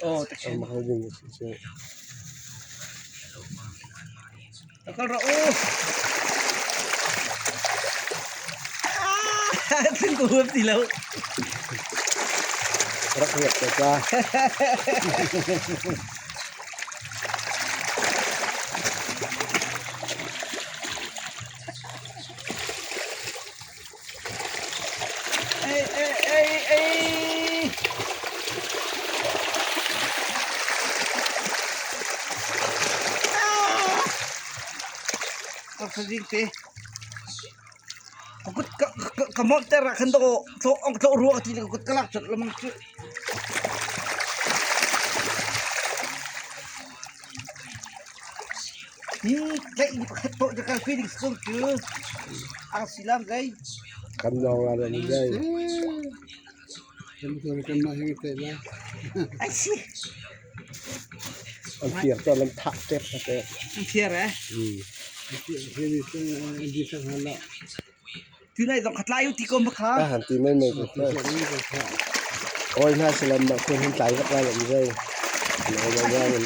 Oh, tak Ang mahal din si. Takal ra oh. Ah, tin ko huap ti lo. Rak riak te ka. Ei ei ei ei. Ah! Ka te. Ka kut ka ka ka mawt ter ah khan to tlo ong tlo ruak ti ka kut ka lak chot lamang cu. Hi tlaih ni pakhat poh ka kalpi ding si cu. Ang silam zai. Kan lawng la ran zai. Kan mah hing te la. Ai si. An tiar to lam thak tep te. An thiar eh. Tu nai zong khatlai u ti ko ma kha. Ta han ti mai mai ko kha. Oi na salam ma khun hin tlai vak la lam zai. Nai la la man.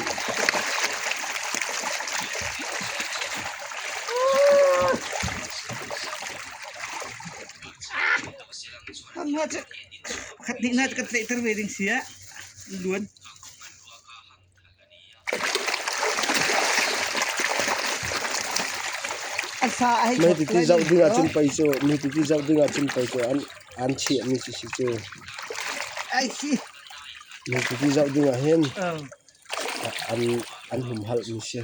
Kan nga chu khat ni na kan tlaih ter ve ding sia. Luan. Mei titi zoh ding ahcun pei cu mi titi zoh ding ahcun pei cu an an chiahmi cu si cu. Mi titi zoh ding ah hin an an humhalhmi si.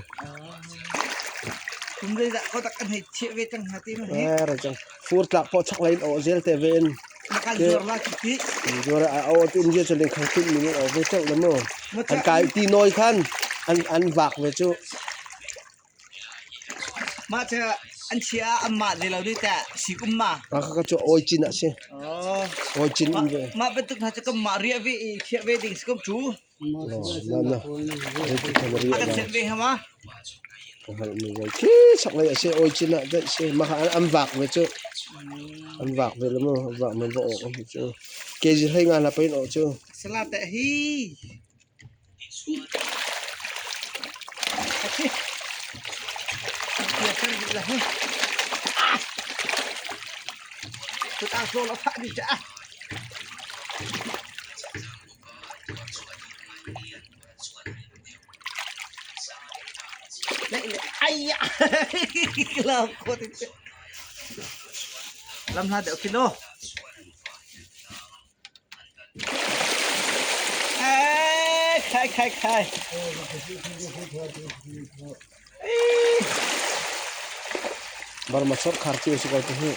Eh ra cang. Fur tlak pawh chaklei in awh zel te ve in. Zuar a aw tu in cu lengkhang tinh mi nih aw ve ceuh le mu. An kai ti nawi khan an an vak ve cu. Mah cu an chia an mah le lo nih teh sik um ma. A ka cu oi cin a si. Oi cin in ve. Mah bantuk hna cu kan mah riah ve i chiah ve ding si ko cu. Na na. A kan chiah ve hama. Khi chaklei a si oi cin ah deh si mah an vak ve cu. An vak ve le mu an vak man va awk um cu. Kg hlei nga la pain awk cu. Sala teh hi. Lam hla deuh khi law. Khai khai khai. Burma sawrkhar cio si ko tu hi.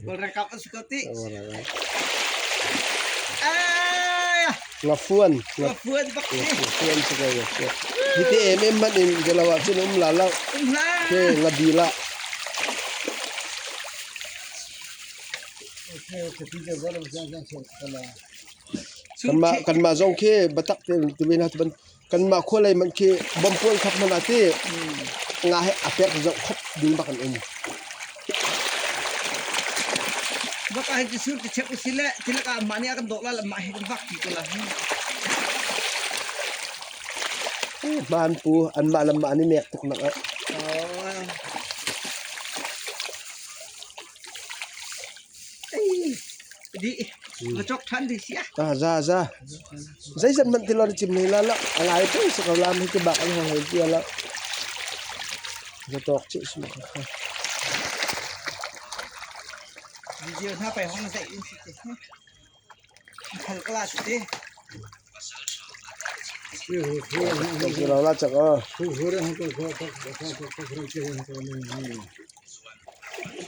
Kawlralkap an si ko ti. Ngafuan. Ngafuan bak si. Ngafuan si ko ngafuan. Hi te em em man in jalawa cun um la lo. Um la. Ke ngabila. Kanmah kanmah zong khi biatak tein timi na ban kanmah khua lei man khi bom puan khap hmanh ah ti nga he a pek zoh khop ding bak an um. Bak ah hin sur ti chek usile tilak ah mah nih a kan dawh la mah hi kan vak ti ko la. Hmaan pu anmah le mah an i nek tuk nak ah. Ah za za. Zeizat hmanh ti lo na chim hlei la lo. A lai ṭung si ko lam hi ti bak an hong hei tia lo. Za tawk chih si ma kha. Video hna pai hong zaih in si te. Khal kala si te. Ka lo la chak o.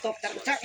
Top tak tak.